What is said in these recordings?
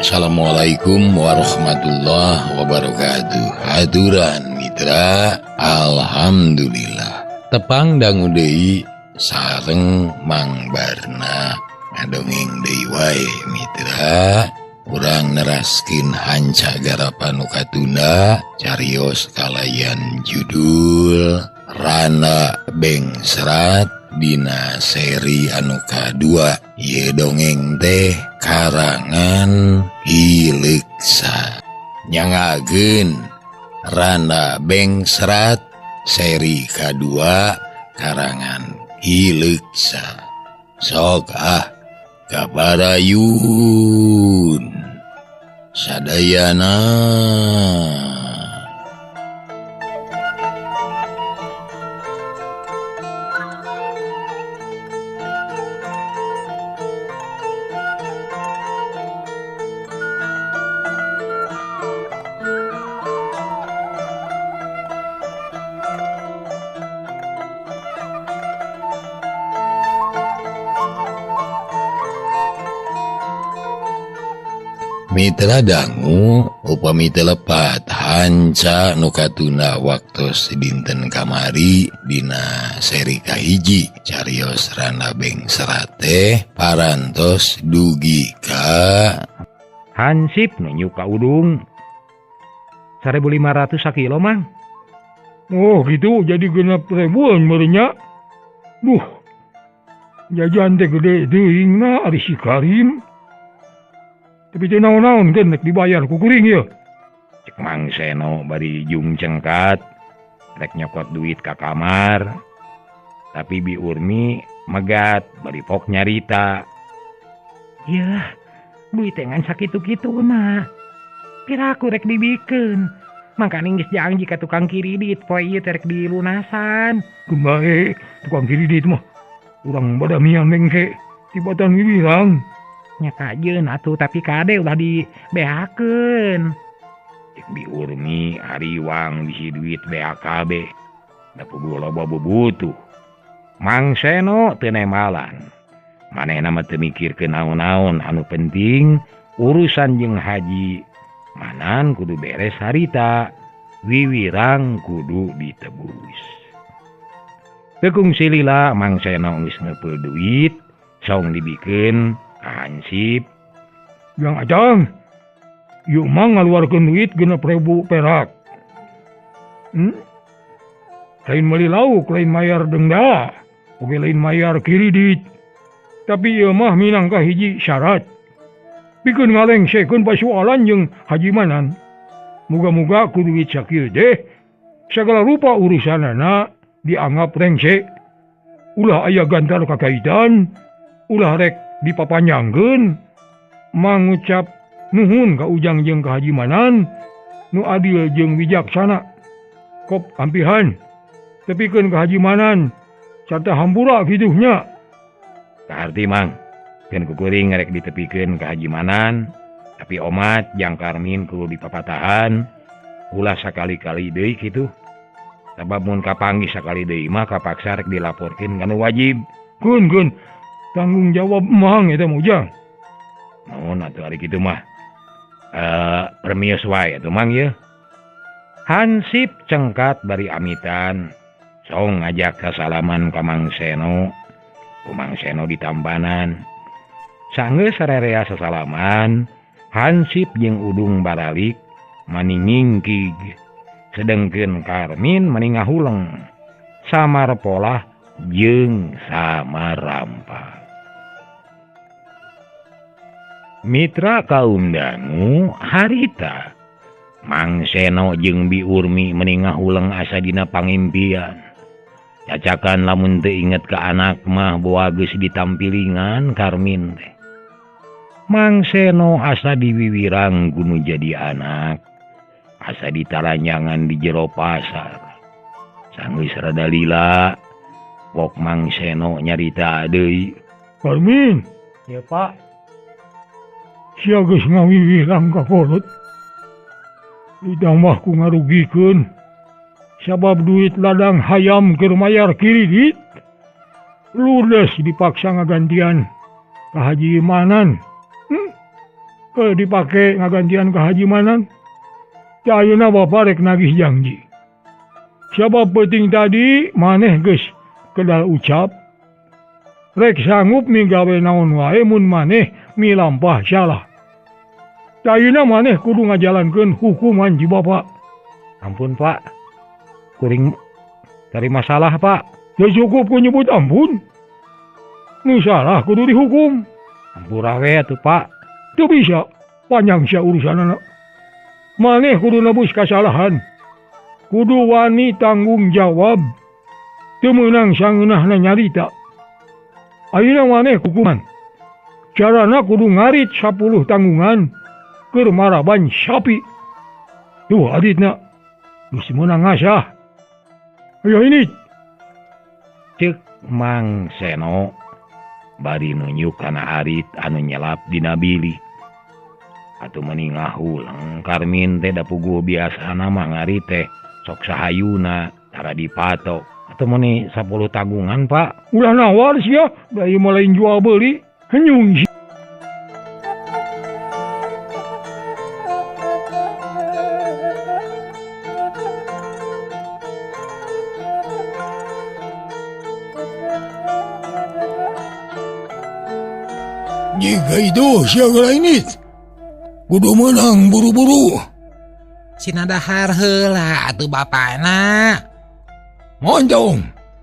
Assalamualaikum warahmatullahi wabarakatuh. Haturan mitra, alhamdulillah. Tepang dangu deui sareng Mang Barna. Ngadongeng deui wae mitra. Urang neraskeun hanca garapan nu katunda carios kalayan judul Rana Bengsrat dina seri anu kadua. Ieu dongeng teh karangan Hileuksa. Nyangageun Rana Bengsrat seri kadua karangan Hileuksa. Sok ah kabarayun sadayana. Mitra dangu upami teu lepat hanca nu katunda waktos dinten kamari dina seri kahiji carios Rana Bengsrat teh parantos dugi ka Hansip nunjuk ka Udung 1.500 sakilo Mang. Oh gitu, jadi genap ribuan meureunnya. Duh, jajan teh gede teuing na ari si Karim. Tapi teu naon-naon keun rek dibayar ku kuring ieu. Cek Mang Seno bari jung cengkat rek nyokot duit ka kamar. Tapi Bi Urmi megat bari pok nyarita. Yeuh, duit teh ngan sakitu-kituna. Piraku rek dibikeun. Mangkaning geus janji ka tukang kiridit poe ieu teh rek dilunasan. Kumaha tukang kiridit mah? Urang badamian mengke tibatan wiwirang. Nya kajeun atuh tapi kade ulah dibeakeun. Cek Bi Urmi hariwang bisi duit BAKB. Da puguh loba bubutuh. Mang Seno teu nemalan. Manehna mah teu mikirkeun naon-naon, anu penting urusan jeung haji Manan kudu beres harita, wiwirang kudu ditebus. Teu kungsi lila Mang Seno geus neupeul duit, song dibikeun Hansip. Yang ajang, yuk mang ngaluarkeun duit 6.000 perak. Lain meuli lauk, lain mayar denda, oge lain mayar kiridit. Tapi ieu mah minangka hiji syarat. Pikeun ngalengsekeun pasualan jeung Haji Manan. Muga-muga ku duit sakieu teh sagala rupa urusanana dianggap rengse. Ulah aya gantar kakaitan, ulah rek dipapanjangkeun, mangucap nuhun ka Ujang jeung ka Haji Manan nu adil jeung wijaksana. Kop ampihan tepikeun ka Haji Manan sarta hampura kiduhnya. Kaharti Mang, keun kukuring rek ditepikeun ka Haji Manan, tapi omat jang Karmin kudu dipapatahan ulah sakali-kali deui kitu. Sabab mun kapanggih sakali deui mah kapaksa rek dilaporkeun kana wajib. Keun keun tanggung jawab Mang eta mah Ujang. Naon atuh ari kitu mah. Permios wae atuh Mang yeuh. Hansip cengkat bari amitan, song ngajak kasalaman ka Mang Seno. Ku Mang Seno ditambanan. Sanggeus sarerea sasalaman, Hansip jeung Udung baralik maningingkig. Sedengkeun Karmin mani ngahuleng. Samar polah jeung samarampa. Mitra kaum dangu harita Mang Seno jeung Bi Urmi meni ngahuleng asa dina pangimpian. Cacakan lamun teu inget ka anak mah boa geus ditampilingan Karmin teh. Mang Seno asa diwiwirang ku nu jadi anak, asa ditaranyangan di jero pasar. Sanggeus rada lila, pok Mang Seno nyarita deui. Karmin, ya Pak. Sia geus ngawiwirang ka kolot. Lidah mah ku ngarugikeun. Sabab duit ladang hayam keur mayar kiridit. Ludes dipaksa ngagantian ka Haji Manan. Ke dipake ngagantian ka Haji Manan. Tah ayeuna bapa rek nagih janji. Sabab penting tadi maneh geus kedal ucap rek sanggup migawe naon wae mun maneh milampah salah. Tah ayeuna maneh kudu ngajalankeun hukuman ji bapa. Ampun Pak. Kuring cari masalah Pak. Ya cukup ku nyebut ampun. Nu salah kudu dihukum. Ampura we atuh Pak. Teu bisa panjang sia urusanana. Maneh kudu nebus kasalahan. Kudu wani tanggung jawab. Teu meunang sangeunahna nyarita. Ayeuna maneh hukuman. Carana kudu ngarit 10 tanggungan keur maraban sapi. Tuh aditna geus meunang ngasah. Ayo ini. Ceuk Mang Seno bari nunjuk kana arit anu nyelap dina bilik. Atuh meuni ngahuleng Karmin teh da puguh biasana mah ngarit teh sok sahayuna tara dipatok. Atuh meuni 10 tanggungan Pak. Ulah nawar sia, da ieu mah lain jual beuli. Henyung. Jika itu siapa ini kudu menang buru-buru. Sinadahar heula atuh bapana. Moncong,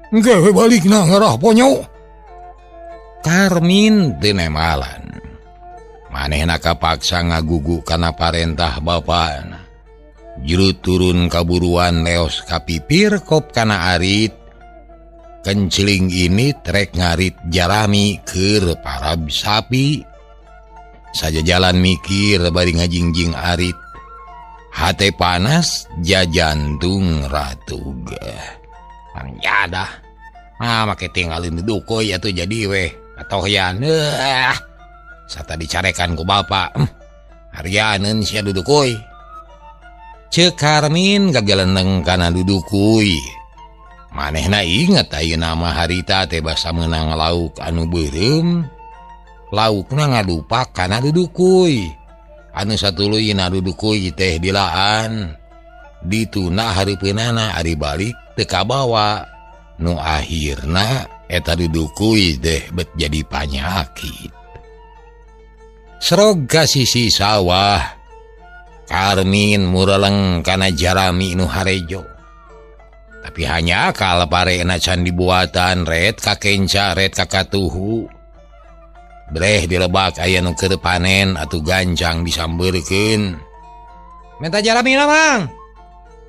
engke we balikna ngarah ponyo. Karmin teu nemalan. Manehna kapaksa ngagugu kana parentah bapana. Juru turun kaburuan leos ka pipir kop kana arit. Kenceling ini trek ngarit jarami keur parab sapi. Saja jalan mikir bari ngajingjing arit. Hate panas jajantung ratug. Pangjadah. Ah make tinggalin dukoi atuh jadi weh katohyan. Sata dicarekan ku bapak. Haryaneun sia dudukoi. Ceuk Karmin gageleneng kana dudukui. Manehna inget ayeuna mah harita teh basa meunang lauk anu beureum. Laukna ngadupak kana dudukui. Anu satuluyna dudukui teh dilaan. Dituna hareupeunana ari balik teu kabawa. Nu akhirna eta dudukui teh bet jadi panyakit. Serog ka sisi sawah. Karmin mureleng kana jarami nu harejo. Tapi hanya akal parena can dibuatan red ka kenca red ka katuhu. Breh dilebak aya nu keur panen atuh gancang disambeurkeun. Menta jaramina Mang.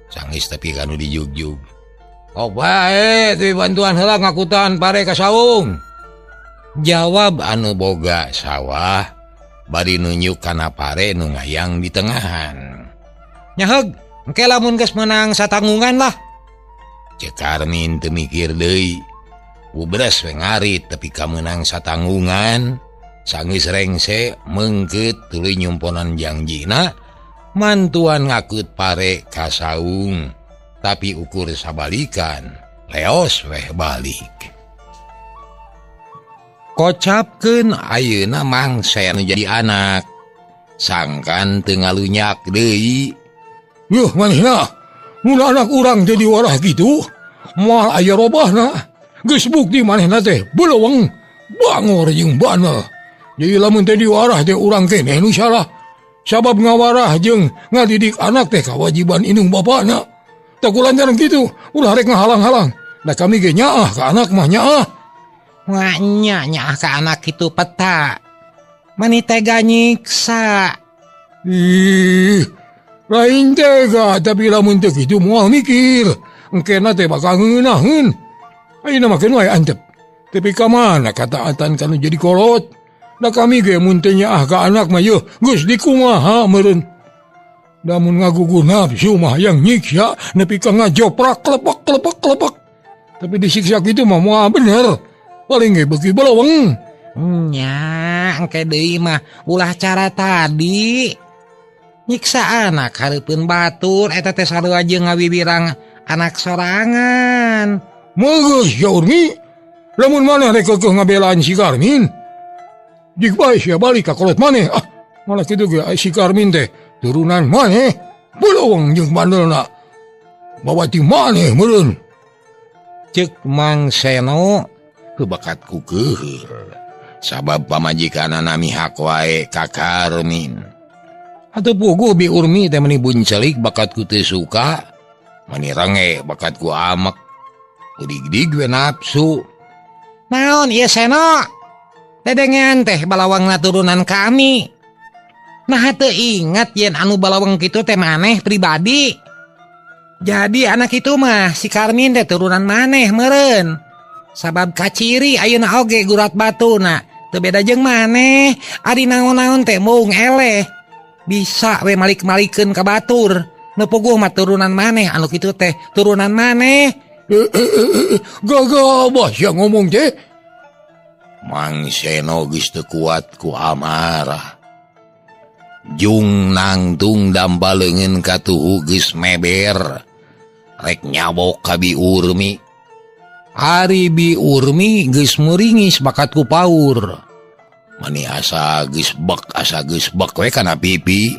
Sanggeus tepi ka nu dijugjug. Oh bae teu bantuan heula ngakutan pare ka saung. Jawab anu boga sawah bari nunjuk kana pare nu ngayang di tengahan. Nyaheug, engke lamun geus meunang satanggungan lah. Ceuk Karmin teu mikir deui. Ubres we ngarit tepi ka meunang satanggungan. Sanggeus rengse meungkeut tuluy nyumponan jangjina mantuan ngakut pare ka saung. Tapi ukur sabalikan leos weh balik. Kocapkeun ayeuna mangse nu jadi anak. Sangkan teu ngalunyak deui. Yuh manehna. Mun anak urang jadi warah gitu, moal aya robahna. Geus bukti manehna teh beleweng, bangor jeung bana. Jadi lamun teh diwarah teh urang keneh nu salah. Sabab ngawarah jeung ngadidik anak teh kawajiban indung bapana. Tah kulantaran kitu, ulah rek ngahalang-halang. Da kami ge nyaah ka anak mah nyaah. Wah nya nyaah ka anak kitu peta. Mani tega nyiksa. Ih, lain tega tapi lamun teu kitu moal mikir. Engkena teh bakal ngeunaheun. Ayeuna mah keun wae antep. Tapi ka mana kataatan kanu jadi kolot. Da kami ge mun teu nyaah ka anak mah yeuh geus dikumaha meureun. Da mun ngagugu nafsu mah yang nyiksa nepi ka ngajoprak klepek klepek klepek. Tapi disiksa kitu mah moal bener. Paling ge beuki beleweng. Nya engke deui mah ulah cara tadi. Nyiksa anak hareupeun batur eta teh sarua jeung ngawiwirang anak sorangan. Meugeus ya Urmi. Lamun maneh rek keukeuh ngabelaan si Karmin. Jig bae sia balik ka kolot maneh. Ah. Malah kitu ge si Karmin teh turunan maneh. Balawang jeung bandelna. Bawa ti maneh meureun. Cek Mang Seno kebakat ku keuheul. Sabab pamajikanana mihak wae ka Karmin. Atuh puguh Bi Urmi teh meuni buncelik bakat ku teu suka, meuni renge bakat ku amek. Udig-dig we nafsu. Naon ieu Seno? Dedengean teh balawangna turunan kami. Nah teu ingat yen anu balawang kitu teh maneh pribadi. Jadi anak itu mah si Karmin teh turunan maneh meureun. Sabab kaciri ayeuna oge gurat batuna. Teu beda jeung maneh, ari naon-naon teh moung eleh. Bisa we malik-malikeun ka batur. Nu puguh mah turunan maneh anu kitu teh turunan maneh. Gagabah sia ngomong teh. Mang Seno geus teu kuat ku amarah. Jung nangtung dampa leungeun katuhu geus meber. Rek nyabok ka Bi Urmi. Ari Bi Urmi geus meuringis bakat ku paur. Mani asa geus bek we kana pipi.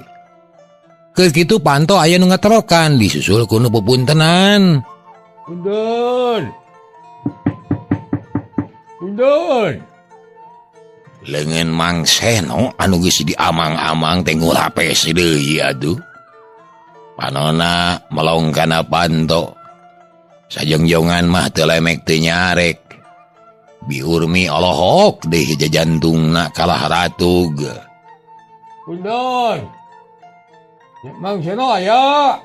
Keur kitu panto aya nu ngaterokan disusul ku nu pepuntenan. Punten. Punten. Leungeun Mang Seno anu geus diamang-amang teh ngurapes deui atuh. Panona melong kana panto. Sajongjongan mah teu lemek teu nyarek. Bi Urmi olohok deui jajantungna kalah ratug. Punten. Mang Seno aya.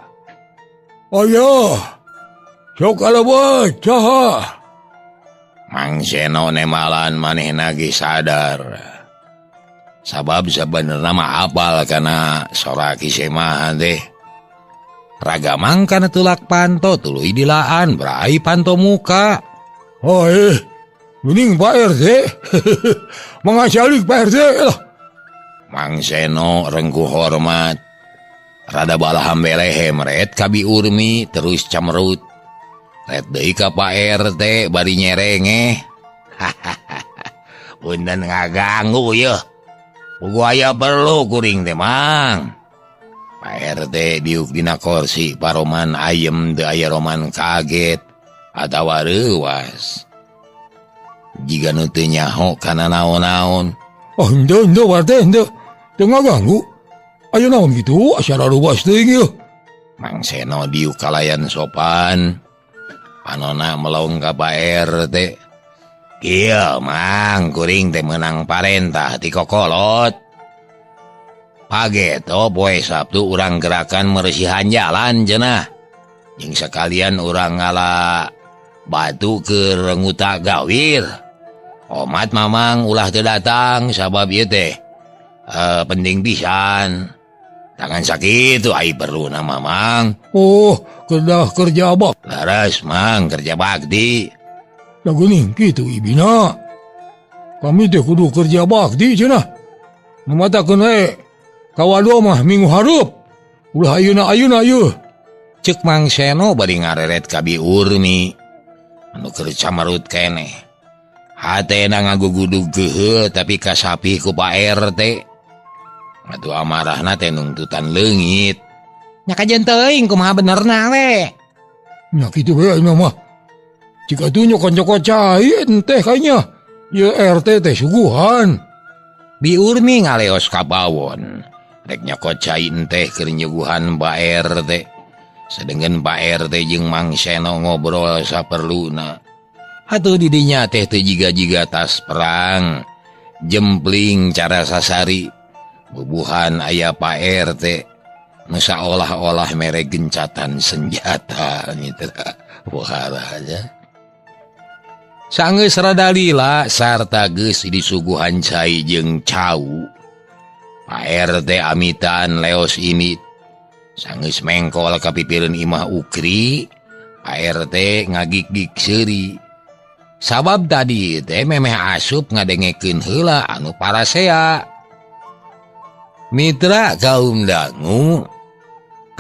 Aya. Sok kalebet saha? Mang Seno nemalan manehna ge sadar. Sabab sabenerna mah apal kana sora Ki Semahan teh. Ragamang kana tulak panto tuluy dilaan berai panto muka. Oh mending Pak RT. Mangacalik Pak RT lah. Mang Seno rengkuh hormat. Rada balaham belehe meret ka Bi Urmi terus camrut. Ret deui ka Pak RT bari nyerengeh. Punten ngaganggu yeuh. Puguh aya perlu kuring teh Mang. Pak RT diuk dina kursi paroman ayem teu aya roman kaget atawa reuwas. Jiga nu teu nyaho kana naon-naon. Oh henteu henteu Pak RT henteu. Teu ngaganggu. Aya naon kitu acara reuwas teuing yeuh. Mang Seno diuk kalayan sopan. Panona melong ka Pak RT. Kieu Mang kuring teh meunang parentah ti kokolot. Pageto poe Sabtu urang gerakan meresihan jalan cenah. Jeung sekalian urang ngala batu keur nguta gawir. Omat mamang ulah teu datang sabab ieu teh penting pisan. Tangan sakitu ai perluna mamang. Oh, kedah kerja bakti. Leres Mang kerja bakti. Da geuning kitu ibina. Kami teh kudu kerja bakti cenah. Numatakeun we kawado mah minggu hareup. Ulah ayeuna-ayeuna yeuh. Ceuk Mang Seno bari ngareret ka Bi Urmi. Anu keur camarut keneh. Hatena ngagugudug keuheul tapi kasapih ku Pak RT. Atuh amarahna teh nungtutan leungit. Nya kajeun teuing kumaha benerna we. Nya kitu we ayeuna mah. Jika atuh nyokot-nyokot cai teh kayaknya. Ieu RT teh suguhan. Bi Urmi ngaleos ka bawon. Rek nyokot cai teh keur nyuguhan Pak RT. Sadengeun Pak RT jeung Mang Seno ngobrol saperluna. Atuh di dinya teh teu jiga-jiga tas perang. Jempling cara sasari. Bubuhan aya Pak RT nu saolah-olah mere gencatan senjata mitra. Wah aja. Sanggeus rada lila sarta geus disuguhan cai jeung cau. Pak RT amitan leos ini. Sanggeus mengkol ka pipireun imah Ukri, Pak RT ngagik-gik seuri. Sabab tadi teh memeh asup ngadengekeun heula anu parasea. Mitra kaum dangu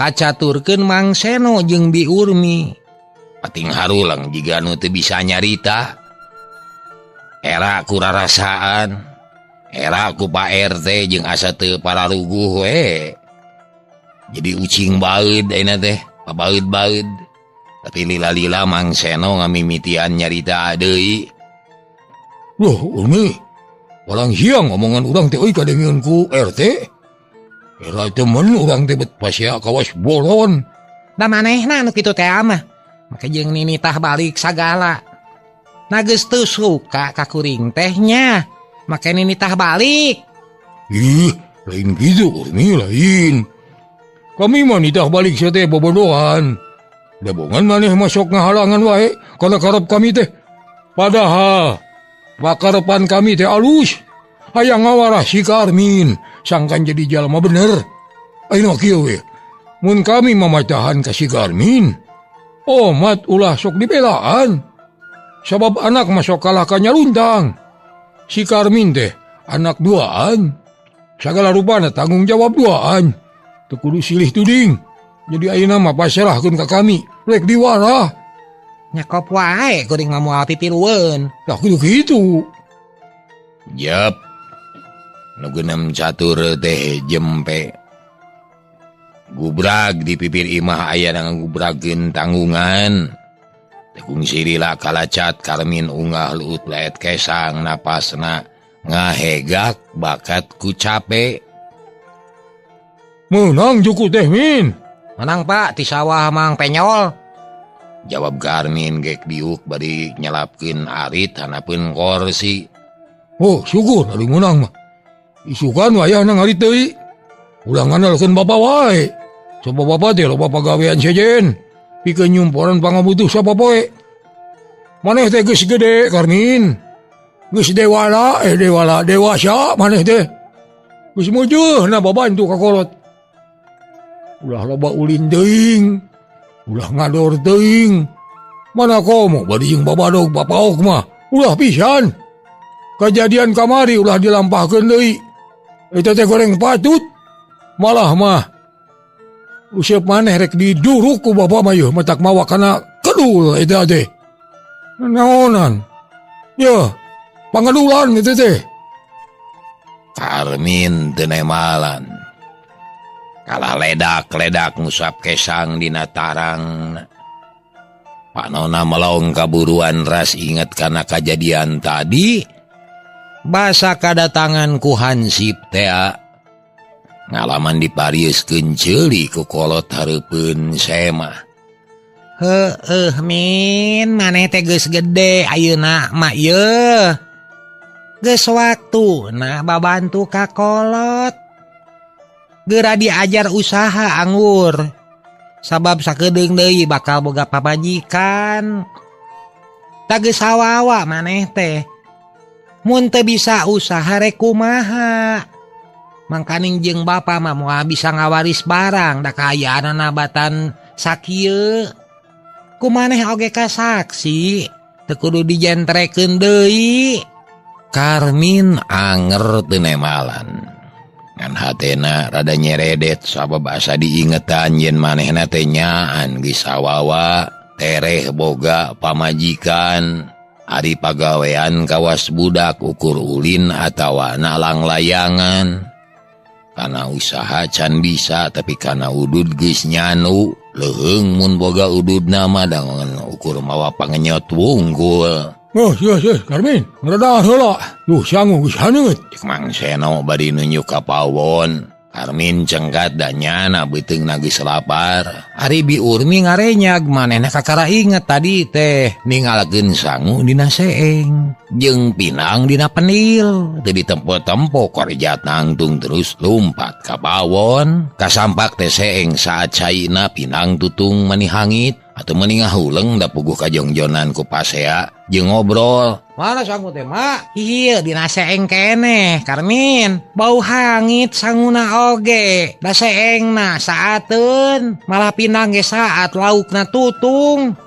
kacaturkeun Mang Seno jeung Bi Urmi. Pating harulang jiga nu teu bisa nyarita. Era kurarasaan. Era ku Pak RT jeung asa teu pararuguh we. Jadi ucing baeud ayeuna teh, pabaeud-baeud. Tapi lila-lila Mang Seno ngamimitian nyarita deui. Loh, Umi, orang siang omongan urang teh euy kadengeun ku RT. Era temen urang teh bet pasea kawas bolon. Da manehna nu kitu teh mah. Make jeung ninitah balik sagala. Nah geus teu suka ka kuring teh nya. Make ninitah balik. Ih, lain kitu Urmi lain. Kami mah nitah balik sia teh bobodohan. Dabongan maneh masuk ngahalangan wae kana karep kami teh. Padahal pakarepan kami teh alus. Hayang ngawarah si Karmin sangkan jadi jalma bener. Ayeuna kieu we. Mun kami mamacahan ka si Karmin, omat ulah sok dibelaan. Sabab anak masuk kalah ka nyaluntang. Si Karmin teh anak duaan. Sagala rupana tanggung jawab duaan. Teu kudu silih tuding. Jadi ayeuna mah pasrahkeun ka kami, rek diwarah. Nyakop wae kuring mah moal pipilueun. Tah kudu kitu. Jep. Nu geuneum catur teh jempe. Gubrag di pipir imah aya ngagubrageun tanggungan. Teu kungsi lila kalacat Karmin ungah luut laet kesang napasna ngahegak bakat ku cape. Meunang juku teh Min. Menang Pak ti sawah Mang Penyol. Jawab Karmin gek diuk bari nyelapkeun arit hanapeun korsi. Oh syukur ari meunang mah. Isukan wayahna ngarit deui. Ulah ngandalkeun bapa wae. Coba bapa teh loba pagawean sejen. Pikeun nyumporan pangabutuh sapopoe. Maneh teh geus gede Karmin. Geus dewala dewasa maneh teh. Geus mujeuhna babantu ka kolot. Ulah loba ulin teuing. Ulah ngador teuing. Mana komo bari jeung babadog bapaok mah. Ulah pisan. Kejadian kamari ulah dilampahkeun deui. Eta teh goreng patut. Malah mah useup maneh rek diduruk ku bapa mah yeuh matak mawa kana kedul eta teh. Naonan? Yeuh, pangadulan eta teh. Karmin teu nemalan. Kalah ledak-ledak ngusap kesang dina tarang. Panona melong kaburuan ras inget kana kajadian tadi. Basa kadatangan ku hansip tea. Ngalaman dipariuskeun ceuli ku kolot hareupeun semah. Heueuh Min, maneh teh geus gede ayeuna mah yeuh. Geus waktuna babantu ka kolot. Geura diajar usaha anggur. Sabab sakedeung deui bakal boga pamajikan. Tah geus sawawa maneh teh. Mun teu bisa usaha rek kumaha. Mangkaning jeung bapa mah moal bisa ngawaris barang da kaayaanana batan sakieu. Kumaneh oge ka saksi teu kudu dijentrekeun deui. Karmin anger teu nemalan. Ngan hatena rada nyeredet sabab asa diingetan yen manehna teh nyaan geus sawawa tereh boga pamajikan. Ari pagawean kawas budak ukur ulin atawa nalang layangan. Kana usaha can bisa tapi kana udud geus nyanu leuheung mun boga ududna mah dangan ukur mawa pangenyot wungkul. Oh, yes, Karmin, ngredah heula. Duh, sangu geus haneut. Cek Mang Seno bari nunjuk ka pawon. Karmin cengkat da nyana beuteungna geus lapar. Ari Bi Urmi ngarenyag manehna kakara inget tadi teh ningalkeun sangu dina seeng jeung pinang dina penil. Teu ditempo-tempo korjat nangtung terus lumpat ka pawon. Kasampak teh seeng saat caina pinang tutung mani hangit atau meni ngahuleng da puguh kajongjonan ku pasea jeung ngobrol. Mana sangu teh mak? Ieu dina seeng keneh Karmin. Bau hangit sanguna oge. Da seengna saateun, malah pinang ge saat laukna tutung.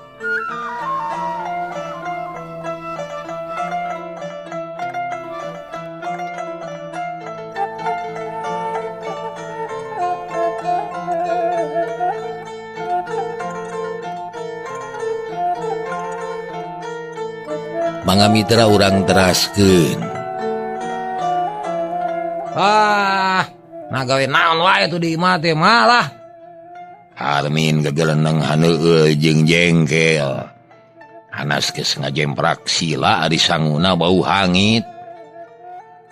Mangga mitra urang teraskeun. Ah, nah gawe naon wae tuh di imah teh malah. Armin gegeleneng haneueul jeung jengkel. Anas geus ngajemprak sila ari sanguna bau hangit.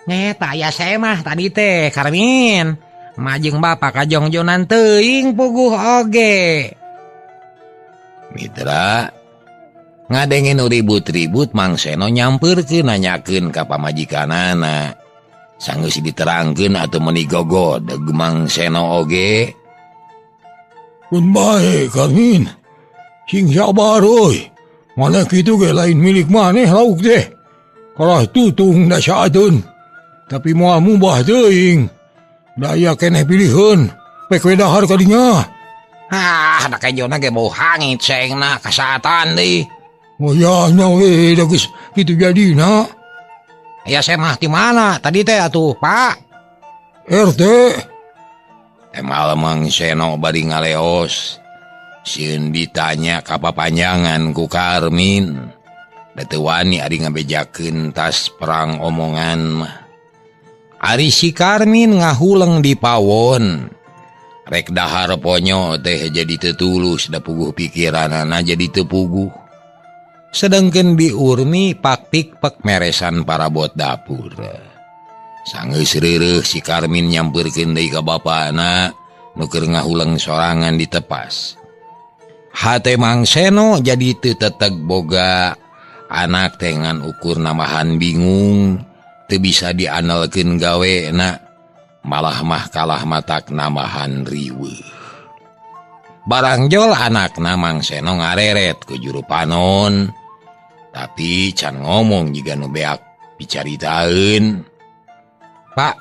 Nyeta aya semah tadi teh Karmin. Majeng bapak kajongjonan teuing puguh oge. Mitra ngadenge nu ribut-ribut Mang Seno nyampeurkeun nanyakeun ka pamajikanana. Sanggeus diterangkeun atuh meuni gogodeg Mang Seno oge. Pun bae Karmin. Sing sabar euy. Maneh kitu ge lain milik maneh lauk teh. Kalah tutung da saateun. Tapi moal mubah teuing. Da aya keneh piliheun. Pek we dahar ka dinya. Ah, da kejona ge bau hangit sengna kasaatan deui. Oh ya nya we da geus kitu jadina. Aya semah di mana tadi teh atuh, Pak? RT. Temal Mang Seno bari ngaleos. Sieun ditanya ka papanjangan ku Karmin. Da teu wani ari ngabejakeun tas perang omongan mah. Ari si Karmin ngahuleng di pawon. Rek dahar ponyo teh jadi teu tulus da puguh pikiranana jadi teu puguh. Sedengkeun Bi Urmi paktik pek meresan parabot dapur. Sanggeus reureuh si Karmin nyampeurkeun deui ka bapana nu keur ngahuleng sorangan di tepas. Hate Mang Seno jadi teu teteg boga anak teh ngan ukur nambahan bingung, teu bisa dianelkeun gawena, malah mah kalah matak nambahan riweuh. Barangjol anakna Mang Seno ngareret ku juru panon. Tapi can ngomong jiga nu beak dicaritaeun. Pak,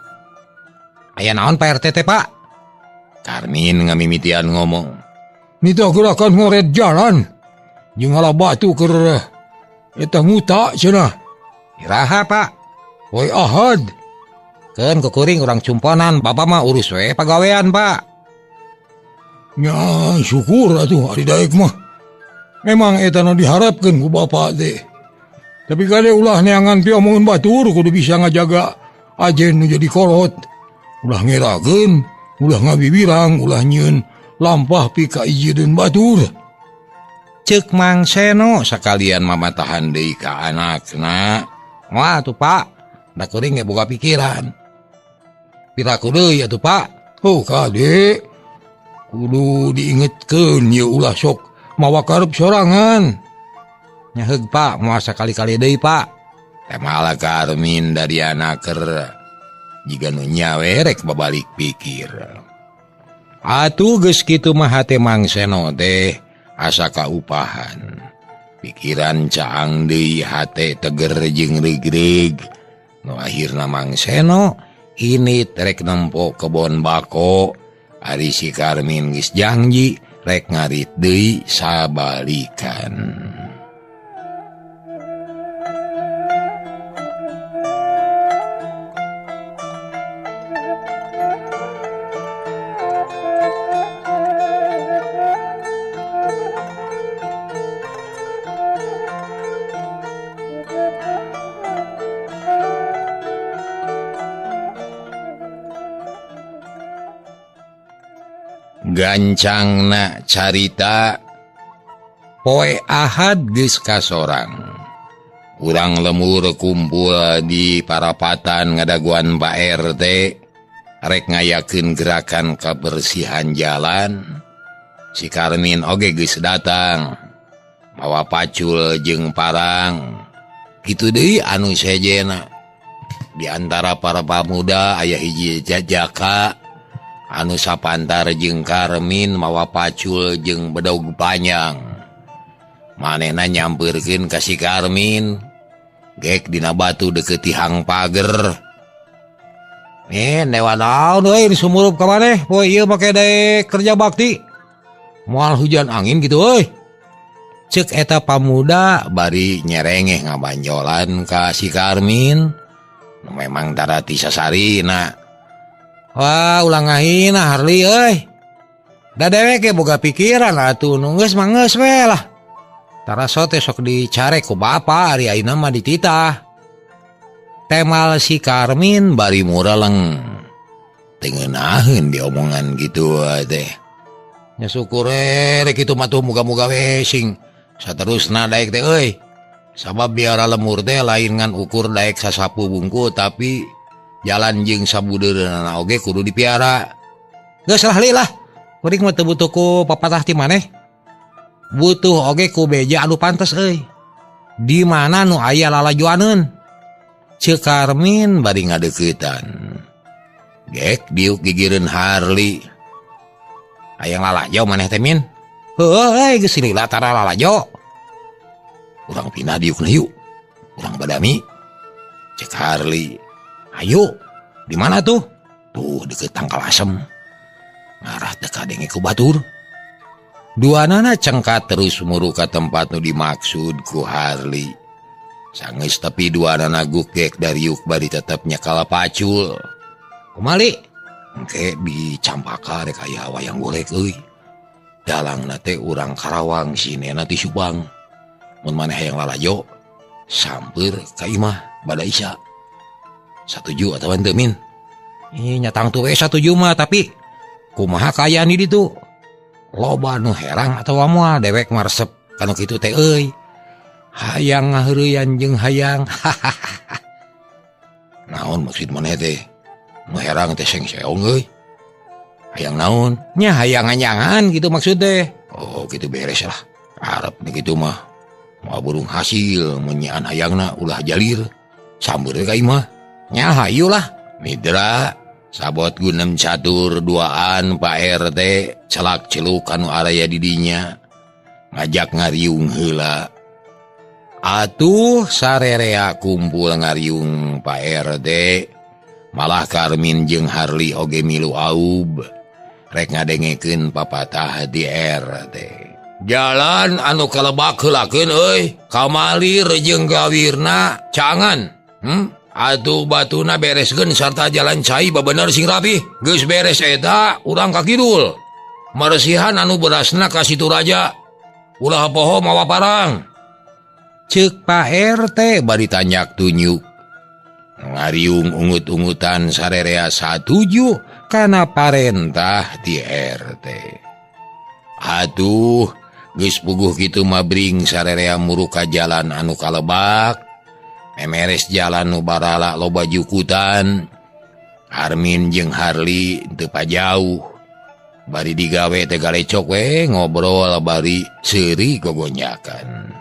aya naon Pak RT teh, Pak? Karmin ngamimitian ngomong. Nita gerakan ngoret jalan jeung ngala batu keur eta nguta cenah. Iraha, Pak? Poe Ahad. Keun kukuring urang cumponan, Bapak mah urus we pagawean, Pak. Nya syukur atuh ari daek mah. Memang eta nu diharapkeun ku bapak teh. Tapi kade ulah neangan piomongan batur kudu bisa ngajaga ajen nu jadi kolot. Ulah ngerakeun, ulah ngabibirang, ulah nyieun lampah pika ijideun batur. Ceuk Mang Seno sakalian mamatahan deui ka anakna. Wah atuh Pak, da kuring ge boga pikiran. Piraku deui atuh Pak. Oh kade, kudu diingetkeun ye ulah sok mawa karep sorangan. Nyaheug Pak, moal sakali-kali deui Pak. Temala Karmin dari anaker jiga nu nyawe rek babalik pikir. Atuh geus kitu mah hate Mang Seno teh asa kaupahan. Pikiran caang deui hate teger jeung regreg. Nu akhirna Mang Seno ini rek nempo kebon bako. Ari si Karmin geus janji rek ngarit deui sabalikan. Gancangna carita poe Ahad geus kasorang. Urang lemur kumpul di parapatan ngadaguan Pak RT rek ngayakeun gerakan kebersihan jalan. Si Karmin oge geus datang mawa pacul jeung parang. Kitu deui anu sejena. Di antara para pamuda aya hiji jajaka anu sapantar jeung Karmin mawa pacul jeung bedog panjang. Manehna nyampeurkeun ka si Karmin gek dina batu deukeut tihang pager. Dewa naon euy disumurup ka maneh poe ieu make daek kerja bakti. Moal hujan angin gitu euy. Ceuk eta pamuda bari nyerengeh ngabanjolan ka si Karmin. Memang tara ti sasarina. Wah, ulah ngahina Harley euy. Da dewek ge boga pikiran atuh nu geus mah geus we lah. Taraso teh sok dicarek ku bapa ari ayeuna mah dititah. Temal si Karmin bari mureleng. Teu ngeunaheun diomongan kitu teh. Nya syukur rek kitu mah tuh muga-muga we sing saterusna daek teh euy. Sabab biara lemur teh lain ngan ukur daek sasapu bungku tapi jalan jeung sabudeureunana oge kudu dipiara. Geus lah li lah. Kuring mah teu butuh ku papatah ti maneh. Butuh oge ku beja anu pantes euy. Di mana nu aya lalajoaneun? Ceuk Karmin bari ngadeuketan. Gek diuk gigireun Harley. Hayang lalajo maneh teh Min? Heueuh euy geus lila tara lalajo. Urang pindah diukna yuk. Urang badami. Cek Harley. Ayo, di mana tuh? Tuh deket tangkal asem. Ngarah teu kadenge ku batur. Duanana cengkat terus muru ka tempat nu dimaksud ku Harley. Sanggeus tepi duanana gukgek dariuk bari tetep nyekal pacul. Kumali? Engke dicampaka rek aya wayang golek euy. Dalangna teh urang Karawang sinena ti Subang. Mun maneh hayang lalajo samper ka imah bada Isya. Satuju atawa henteu Min? Ih nya tangtu we satuju mah tapi kumaha kaayaan di ditu? Loba nu herang atawa moal dewek mah resep kanu kitu teh euy. Hayang ngaheureuyan jeung hayang. Naon maksud maneh teh? Nu herang teh sengseong euy. Hayang naon? Nya hayang nganyangan gitu maksud teh. Oh kitu beres lah. Arep nih kitu mah. Moal burung hasil menyaan hayangna ulah jalir. Sambeur we ka imah. Nya hayu lah. Mitra sabot gunem catur duaan Pak RT celak celuk anu araya di dinya ngajak ngariung heula. Atuh sarerea kumpul ngariung Pak RT malah Karmin jeung Harley oge milu aub rek ngadengekeun papatah di RT. Jalan anu kalebak heulakeun euy, kamalir jeung gawirna cangan. Atuh batuna bereskeun sarta jalan cai babener sing rapi. Geus beres eta urang ka kidul. Maresihan anu berasna ka Situ Raja. Ulah poho mawa parang. Ceuk Pak RT bari tanyak tunjuk. Ngariung ungut-ungutan sarerea satuju kana parentah ti RT. Atuh geus puguh kitu mah bring sarerea muru ka jalan anu kalebak. Memeres jalan nu barala loba jukutan. Armin jeung Harley teu pajauh. Bari digawe teh galecok we ngobrol bari seuri gogonyakan.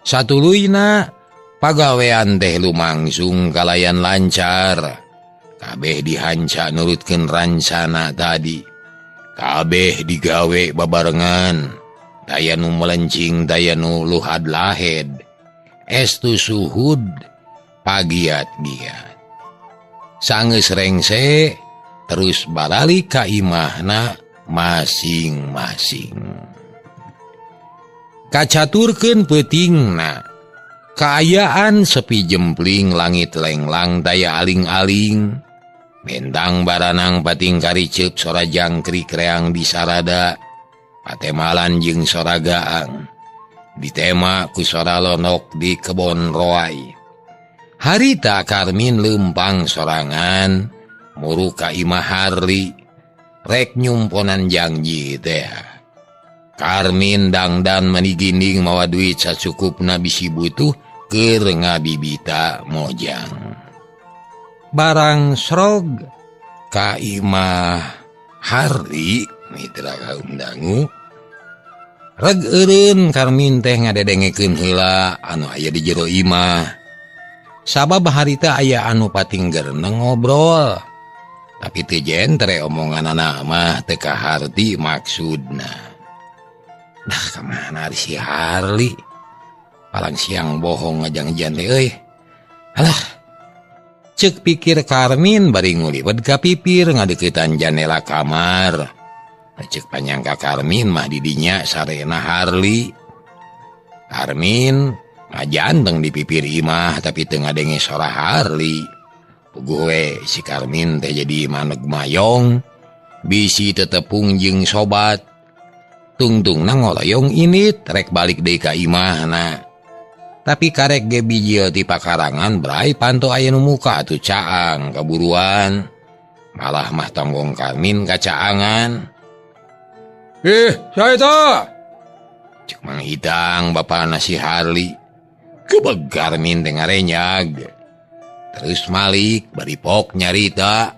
Satuluyna pagawean teh lumangsung kalayan lancar. Kabeh dihanca nurutkeun rancana tadi. Kabeh digawe babarengan. Daya nu melencing, daya nu luhad lahed. Estu suhud pagiat-giat. Sanggeus rengse terus baralik ka imahna masing-masing. Kacaturkeun peutingna. Kaayaan sepi jempling langit lenglang daya aling-aling. Bentang baranang pating kariceup sora jangkrik reang di sarada. Patemalan jeung sora gaang. Ditema ku sora lonok di kebon roai. Harita Karmin lempang sorangan muru ka imah Harley rek nyumponan janji teh. Karmin dangdan maniginding mawa duit sacukupna bisi butuh keur ngabibita mojang. Barang srog ka imah Harley mitra kaum dangu. Reg eureun Karmin teh ngadedengekeun heula anu aya di jero imah. Sabab harita aya anu pating gereneng ngobrol. Tapi teu jentre omonganana mah teu kaharti maksudna. Dah kamana ari si Harley? Palang siang bohong ngajang-jan teh euy. Alah. Ceuk pikir Karmin bari nguliwet ka pipir ngadeuketan janela kamar. Cek panyangka Karmin mah didinya sarena Harley. Karmin ngajanteng di pipir imah tapi teu ngadenge sora Harley. Puguh we si Karmin teh jadi maneg mayong, bisi tetepung jeung sobat. Tungtungna ngoloyong init rek balik deui ka imahna. Tapi karek ge bijil ti pakarangan brai panto aya nu muka atuh caang kaburuan. Malah mah tonggong Karmin kacaangan. Saya ta. Cek Mang Idang bapana si Harli. Gebeg Karmin teh ngarenyag. Terus Malik bari pok nyarita.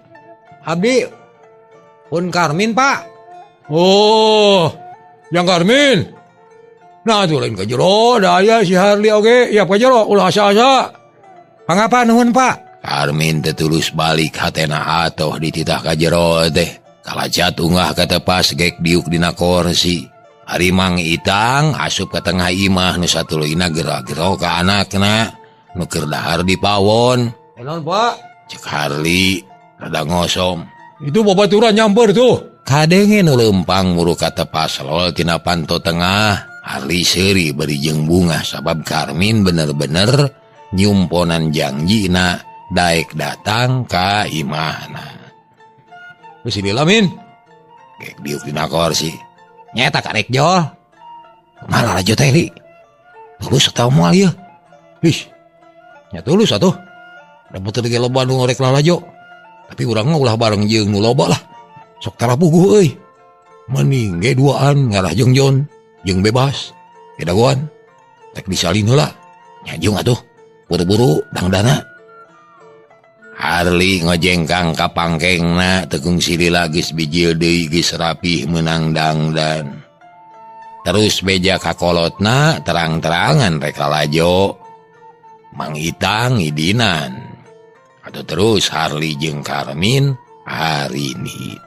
Abdi pun Karmin, Pak. Oh, yang Karmin. Nah, tuh lain ka jero, da aya si Harli oge, ya ka jero ulah asa-asa. Pangapa nuhun, Pak? Karmin teh tulus balik hatena atoh dititah ka jero teh. Kalacat unggah ka tepas gek diuk dina korsi. Ari Mang Itang asup ka tengah imah nu satuluyna gera-gero ka anakna nu keur dahar di pawon. Naon, Pak? Cek Harli rada ngosom. Itu babaturan nyamper tuh. Kadenge nu leumpang muru ka tepas lol tina panto tengah. Harli seuri bari jeung bungah sabab Karmin bener-bener nyumponan jangjina daek datang ka imahna. Geus dilamin. Gek diuk dina korsi. Nyeta karek jol. Kumaha lalajo teh li? Tulus atawa moal ieu? Ih. Nya tulus atuh. Da muter ge loba nu ngorek lalajo. Tapi urang mah ulah bareng jeung nu loba lah. Sok tara puguh euy. Mending ge duaan ngarah jeung Jon, jeung bebas. Gedagoan. Rek disalin heula. Nya jeung atuh. Buru-buru dangdana. Harli ngojengkang ka pangkengna tekung silila geus bijil deui geus rapih meunang dangdan. Terus beja ka kolotna terang-terangan rek lalajo. Mang Itang idinan. Atau terus Harli jeung Karmin harinit.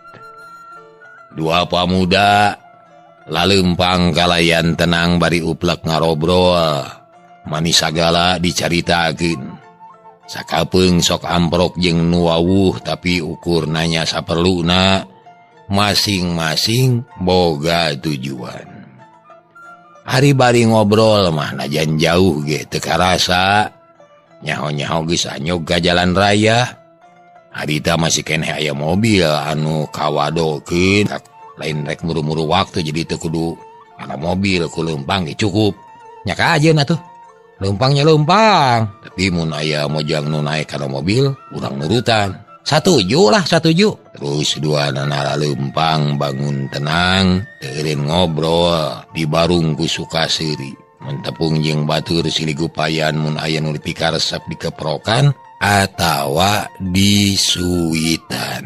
Dua pamuda laleumpang kalayan tenang bari uplek ngarobrol. Manis sagala dicaritakeun. Sakapeung sok amprok jeung nu wawuh tapi ukur nanya saperluna masing-masing boga tujuan. Ari bari ngobrol mah najan jauh ge teu karasa. Nyaho-nyaho geus anyog ka jalan raya. Harita masih keneh aya mobil anu kawadokeun. Lain rek muru-muru waktu jadi teu kudu kana mobil ku leumpang ge cukup. Nya kajeun atuh. Leumpangnya leumpang. Tapi mun aya mojang nu naek kana mobil urang nurutan. Satuju lah, satuju. Terus dua nanara leumpang bangun tenang, teureun ngobrol di barung ku Sukaseri. Mun tepung jeung batur silih gupayan mun aya nu dipikaresep dikeprokan atawa disuitan.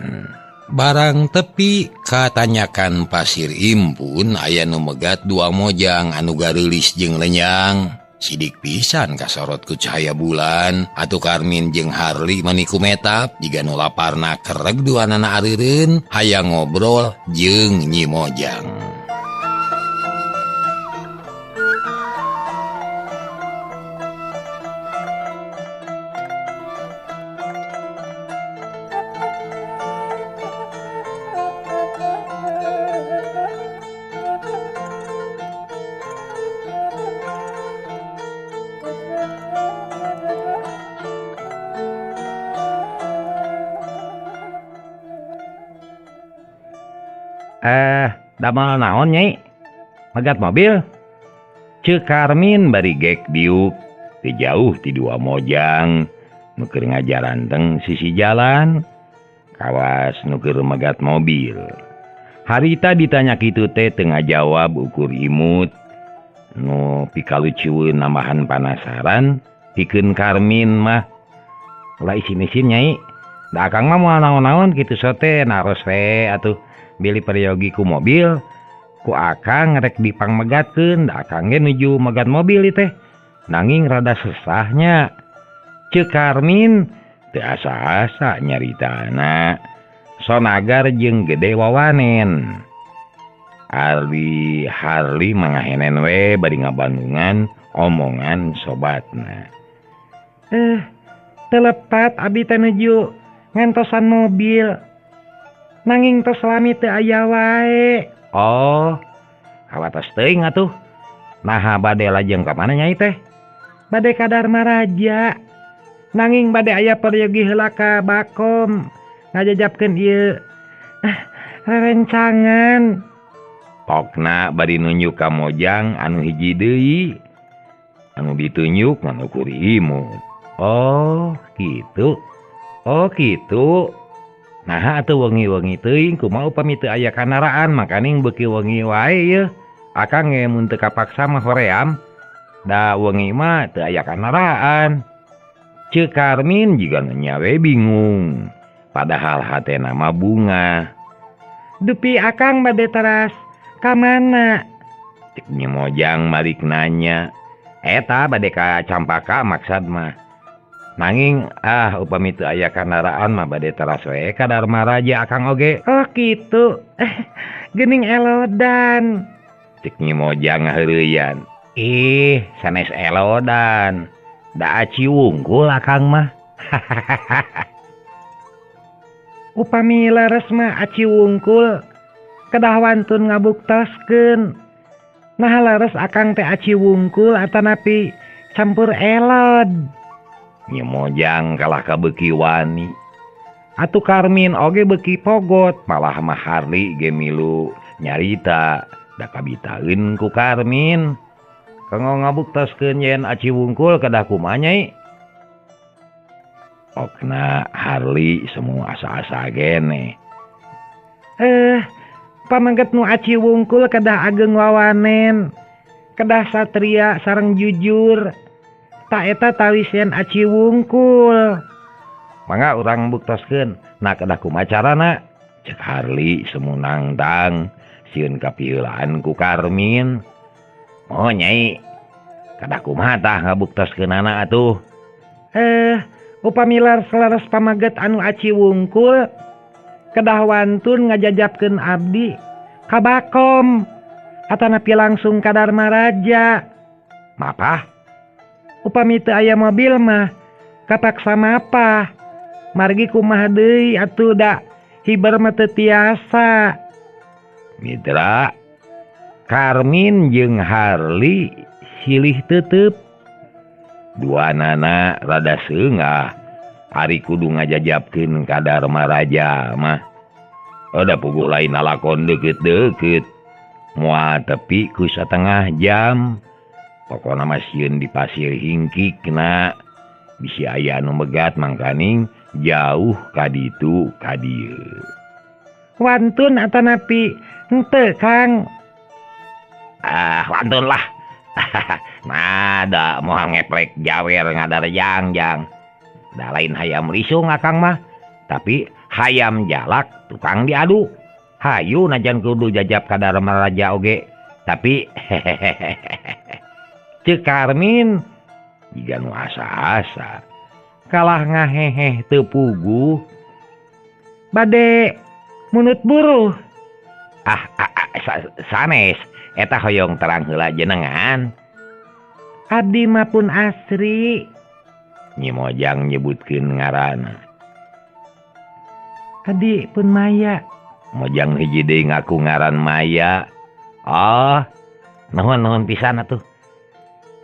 Barang tepi katanyakan pasir impun aya nu megat dua mojang anu gareulis jeung lenyang. Sidik pisan kasorot ku cahaya bulan atuh Karmin jeung Harli maniku metap jiga nu laparna kereg duanana areureun hayang ngobrol jeung Nyi Mojang. Damel naon nyai? Megat mobil? Ceuk Karmin bari gek diuk ti jauh ti dua mojang nu keur ngajaranteng sisi jalan kawas nu keur megat mobil. Harita ditanya kitu teh teu ngajawab ukur imut nu pikalucueun nambahan panasaran pikeun Karmin mah. Ulah isin-isin nyai. Da akang mah moal naon-naon kitu sote naros we atuh. Beli peryogi ku mobil ku akang rek dipangmegatkeun da akang ge nuju megat mobil teh nanging rada sesahnya. Ceuk Karmin teu asa-asa nyaritana sonagar jeung gede wawanen. Harli Harli mangahenen we bari ngabandungan omongan sobatna. Telepat abi teh nuju ngentosan mobil nanging tos lami teu aya wae. Oh, kawatos teuing atuh. Naha bade lajeng ka mana nyai teh? Bade ka Darmaraja. Nanging bade aya peryogi heula ka Bakom ngajajabkeun ieu rerencangan. Pokna bari nunjuk ka mojang anu hiji deui. Anu ditunjuk ngan ukur imut. Oh, gitu. Oh, gitu. Nah atuh wengi-wengi teuing kumaha upami teu aya kandaraan makaning beuki wengi wae yeuh. Akang ge mun teu kapaksa mah hoream. Da wengi mah teu aya kandaraan. Ceuk Karmin jiga nya we bingung. Padahal hatena mah bunga. Dupi akang bade teras ka mana? Cek Nyi Mojang malik nanya. Eta bade ka Campaka maksad mah. Nanging upami teu aya kandaraan mah bade teras we ka Darmaraja akang oge. Oh kitu. Geuning elodan. Cek Nyi Mojang ngaheureyan. Ih, sanes elodan. Da aci wungkul akang mah. Upami leres mah aci wungkul kedah wantun ngabuktoskeun. Nah leres akang teh aci wungkul atanapi campur elod. Nyi Mojang kalah ka beuki wani. Atuh Karmin oge beuki pogot, malah mah Harli ge milu nyarita da kabitaeun ku Karmin. Kanggo ngabuktoskeun yen aci wungkul kedah kumaha nyai? Okna Harli semua asa-asa gene. Pamangket nu aci wungkul kedah ageng wawanen, kedah satria sareng jujur. Ta eta tawis yen aci wungkul. Mangga urang buktoskeun, nah kedah kumaha carana? Cek Harli semunangtang sieun kapiheulaan ku Karmin. Oh nyai, kedah kumaha tah ngabuktoskeunana atuh? Upami leres pamaget anu aci wungkul kedah wantun ngajajapkeun abdi ka Bakom atanapi langsung ka Darmaraja. Mapah? Upami teu aya mobil mah kapaksa mapah. Margi kumaha deui atuh da hiber mah teu tiasa. Mitra, Karmin jeung Harli silih tetep. Dua nana rada seungah. Ari kudu ngajajapkeun ka Darmaraja mah. Ada puguh lain lalakon deukeut-deukeut. Moal tepi ku satengah jam. Pokona mah sieun di pasir hingkikna. Bisi aya anu megat mangkaning jauh ka ditu ka dieu. Wantun atanapi henteu Kang? Wantun lah. Nah, da moal ngeplek jawer ngadarejang-jang. Da lain hayam risung akang mah, tapi hayam jalak tukang diadu. Hayu najan kudu jajap ka Darmaraja oge, tapi Ceuk Karmin jiga nu asa-asa. Kalah ngaheheh teu puguh. Bade munut buruh. Sanes eta hoyong terang heula jenengan. Abdi mah pun asri. Nyi Mojang nyebutkeun ngaranna. Adi pun Maya. Mojang hiji deui ngaku ngaran Maya. Oh, nuhun-nuhun pisan atuh.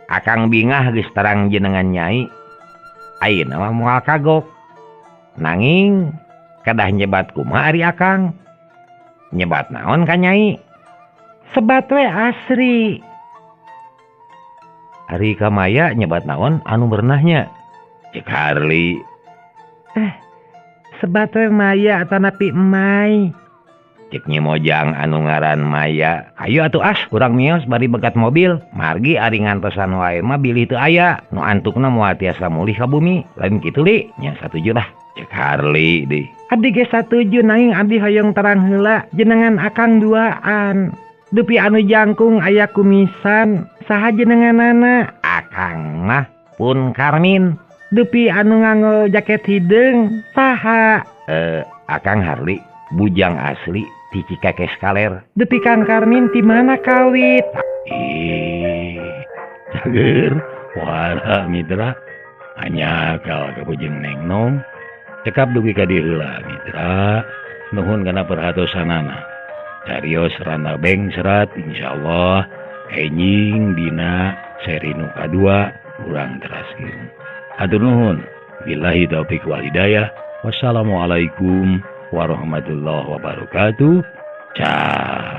Akang bingah geus terang jenengan nyai. Ayeuna mah moal kagok. Nanging kedah nyebat kumaha ari akang? Nyebat naon ka nyai? Sebat we asri. Ari ka Maya nyebat naon anu berenahnya? Cek Harli. Sebat we Maya atanapi Emai. Cek Nyi Mojang anu ngaran Maya. Hayu atuh as, urang mios bari begat mobil. Margi ari ngantosan wae mah bilih teu aya. Nu antukna moal tiasa mulih ka bumi. Lain kitu li, nya satuju lah. Cek Harli deui. Abdi ge satuju nanging abdi hoyong terang heula jenengan akang duaan. Dupi anu jangkung aya kumisan, saha jenenganana? Akang mah pun Karmin. Dupi anu nganggo jaket hideung, saha? Akang Harli, bujang asli ti Cikakes Kaler. Dupi Kang Karmin ti mana kawit? Ih, cager, wara mitra, hanya kal kabujeng neng nong. Cekap dugi ka dieu heula mitra. Nuhun kana perhatosanana. Carios randa bengserat insyaallah enjing dina seri nu kadua urang teraskeun. Hatur nuhun. Billahi taufik wal hidayah. Wassalamualaikum warahmatullahi wabarakatuh. Ciao.